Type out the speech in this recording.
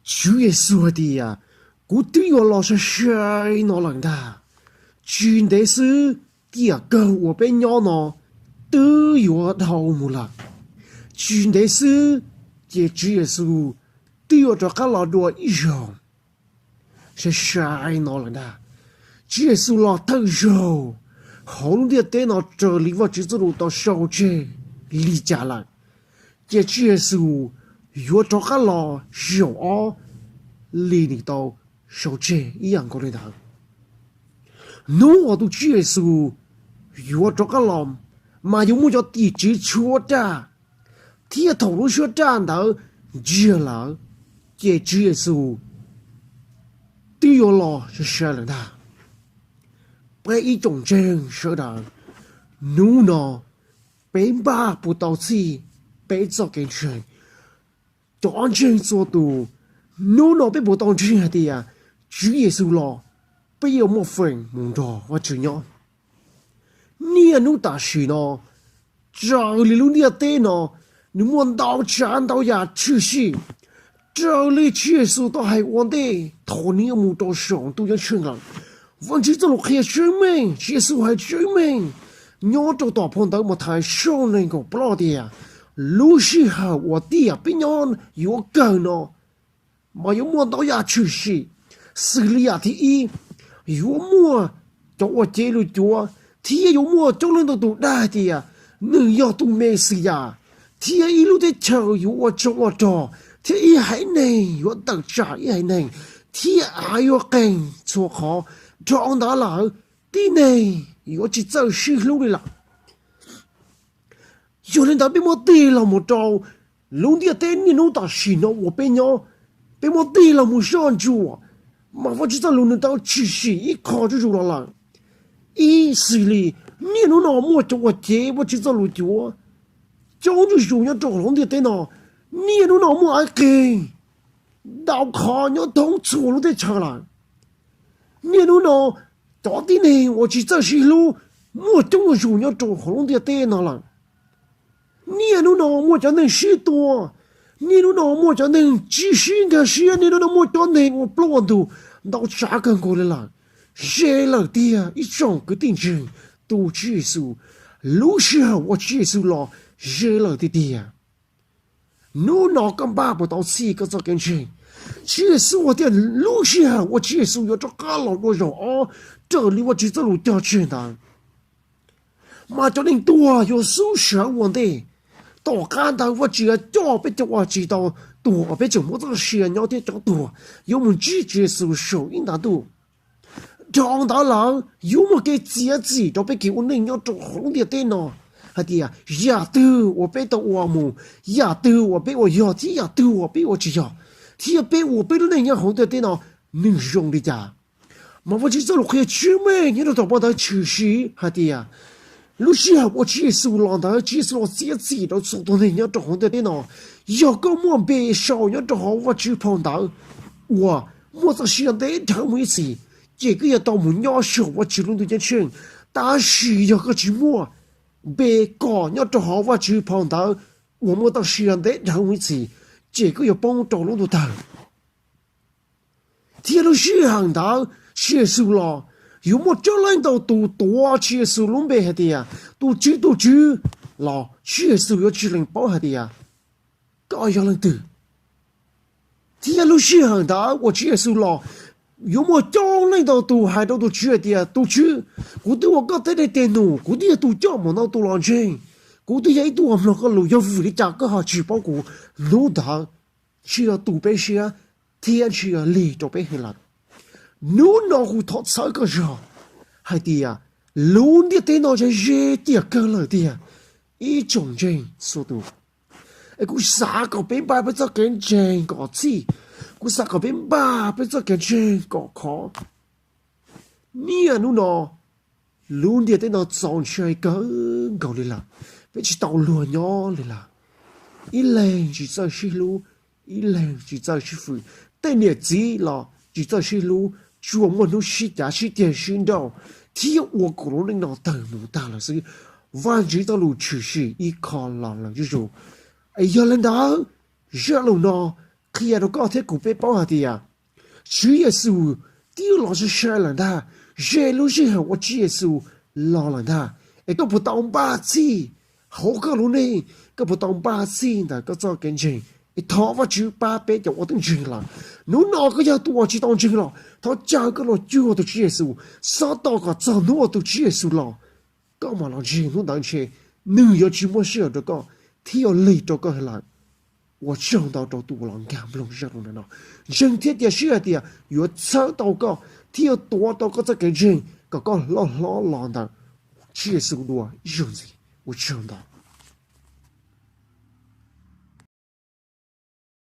Tswv Yexus hais tias, kuv twb yuav los sai sai no lawm ntag. Tsis ntev xwb, tiam kawg uas peb nyob no twb yuav dhau mus lawm. Tsis ntev xwb, ces Tswv Yexus twb yuav rov qab los dua ib zaug sai sai no lawm ntag. Tswv Yexus los thawj zaug hauv lub ntiaj teb no raws li Vajtswv txoj lus tau sau tseg li cas lawm, ces Tswv Yexus yuav rov qab los zaum ob li nws tau sau tseg ib yam nkaus li ntawd. Hnub uas tus Tswv Yexus yuav rov qab los, mas yuav muaj cov tim tswv tshuab raj, thiab thaum lub suab raj ntawd ntsiag lawm, ces Tswv Yexus twb yuav los sai sai lawm ntag. Peb ib tsoom ntseeg sawv daws, hnub no peb npaj puas tau txhij peb txoj kev ntseeg? Cov ntseeg txhua tus, hnub no peb puas tau ntseeg hais tias Tswv Yexus los, peb yuav muaj feem mus nrog Vajtswv nyob? Niaj hnub tam sim no, raws li lub ntiaj teb no, nws muaj ntau tsav ntau yam tshwm sim. Raws li Tswv Yexus tau hais ua ntej thaum nws yuav mus rau saum ntuj ceeb tsheej lawm, Vajtswv txoj lus qhia tseeb meej, Tswv Yexus hais tseeb meej nyob rau tom phau ntawv Mathais tshooj nees nkaum plaub tias, lub sij hawm uas tiam peb nyob yuav kawg no, mas yuav muaj ntau yam tshwm sim. Xws li yam thib ib, yuav muaj cov uas cev lus cuav, thiab yuav muaj coob leej ntau tus dag hais tias nws yog tus Mexiyas, thiab ib lub teb chaws yuav ua tsov ua rog, thiab ib haiv neeg yuav tawm tsam ib haiv neeg, thiab av yuav qeeg txhua qhov. Dhau ntawd lawm, tib neeg yuav tsis txawj sib hlub li lawm. Yog li ntawd peb muab tig los mus rau lub ntiaj teb niaj hnub tam sim no uas peb nyob, peb muab tig los mus soj ntsuam, mas Vajtswv txoj lus nws tau tshwm sim ib qho zuj zus los lawm. Ib xws li, niaj hnub no muaj cov uas cev Vajtswv txoj lus cuav coob zuj zus nyob rau hauv lub ntiaj teb no. Niaj hnub no muaj av qeeg ntau qhov nyob thoob txhua lub teb chaws lawm. Niaj hnub no, cov tib neeg uas tsis txawj sib hlub muaj coob zuj zus nyob rau hauv lub ntiaj teb no lawm. Niaj hnub no muaj cov neeg sib tua, niaj hnub no muaj cov neeg tsis sib nkag siab, niaj hnub no muaj cov neeg uas ploj ua ntug ntau tsav kawg nkaus li lawm. Ze lawm tiag ib tsoom kwv tij ntseeg tus Tswv Yexus, lub sij hawm uas Tswv Yexus los ze lawm tiag tiag. Hnub no koj npaj puas tau txhij koj txoj kev ntseeg? Tswv Yexus hais tias lub sij hawm uas Tswv Yexus yuav rov qab los dua zaum ob raws li Vajtswv txoj lus cog tseg ntawd, mas cov neeg tuag yuav xub sawv ua ntej. Tom qab ntawd Vajtswv yuav coj peb cov uas tsis tau tuag uas peb tseem muaj txoj sia nyob thiab cov tuag yuav mus ntsib Tswv Yexus saum ib nta ntuj. Dhau ntawd lawm yuav muaj kev txiav txim rau peb kev ua neej nyob rau hauv lub ntiaj teb no, hais tias yam twg uas peb tau ua mus, yam twg uas peb ua yog thiab yam twg uas peb ua tsis yog, thiab peb ua peb lub neej nyob hauv ntiaj teb no nws zoo li cas. Mas Vajtswv txoj lus qhia tseeb meej nyob rau tom phau ntawv tshwm sim hais tias lub sij hawm uas Tswv Yexus los ntawd, Tswv Yexus los txiav txim rau txhua tus neeg nyob rau hauv ntiaj teb no. Yog koj muaj npe sau nyob rau hauv Vajtswv phau ntawv uas muaj txoj sia ntev dhawv mus ib txhis, ces koj yuav tau mus nyob saum Vajtswv lub ntuj ceeb tsheej. Tab sis yog koj tsis muaj npe kos nyob rau hauv Vajtswv phau ntawv uas muaj txoj sia ntev dhawv mus ib txhis, ces koj yuav poob rau lub ntuj tawg. Thiab lub sij hawm ntawd Tswv Yexus los, yuav muaj coob leej ntau tus tuav Tswv Yexus lub npe hais tias, tus Tswv, tus Tswv, los Tswv Yexus yuav tsis lees paub hais tias koj yog leej twg. Thiab lub sij hawm ntawd uas Tswv Yexus los, yuav muaj coob leej ntau tus hais rau tus Tswv hais tias, tus Tswv, kuv twb ua koj tej dej tej num, kuv twb yog tus coj mus ntau tus los ntseeg, kuv twb yog ib tug uas mloog koj lus, yog vim li cas koj ho tsis paub kuv? Hnub ntawd ntshe yuav tu peb siab thiab ntshe yuav lig rau peb heev lawm. Hnub no kuv thov txhawb koj zog hais tias lub ntiaj teb no ze ze tiag kawg lawm tiag, ib tsoom ntseeg txhua tus. Es kuv xav kom peb npaj peb txoj kev ntseeg kom txhij, kuv xav kom peb npaj peb txoj kev ntseeg kom khov. Niaj hnub no lub ntiaj teb no txaus ntshai kawg nkaus li lawm, peb tsis tau luag nyob li lawm. Ib leeg tsis txawj sib hlub, ib leeg tsis txawj sib fwm, tej niam txiv los tsis txawj sib hlub, tsuas muaj hnub sib cav sib ceg sib nrauj thiab ua kom lub neej no tawg mus tag lawm xwb. Vajtswv txoj lus tshwm sim ib qho los lawm zuj zus. Es yog li ntawd, zaj lus no qhia rau koj thiab kuv peb paub hais tias Tswv Yexus twb los sai sai lawm ntag, ze lub sij hawm uas Tswv Yexus los lawm ntag. Es koj puas tau npaj txhij hauv koj lub neej, koj puas tau npaj txhij ntawm koj txoj kev ntseeg? Es thov Vajtswv pab peb cov uas twb ntseeg lawm. Hnub no koj yog tus uas tsis tau ntseeg los thov caw koj los cuag tus Tswv Yexus, xob tos kom txog hnub uas tus Tswv Yexus los, koj mam los ntseeg. Hnub ntawd ntshe nws yuav tsis muaj sij hawm rau koj thiab yuav lig rau koj lawm. Ua tsaug ntau rau tus uas los nkag mloog zaj lus no. Ntseeg thiab cia siab hais tias yuav txhawb tau koj thiab yuav tuav tau koj txoj kev ntseeg kom koj loj hlob los ntawm Tswv Yexus dua ib zaug ntxiv. Ua tsaug ntau.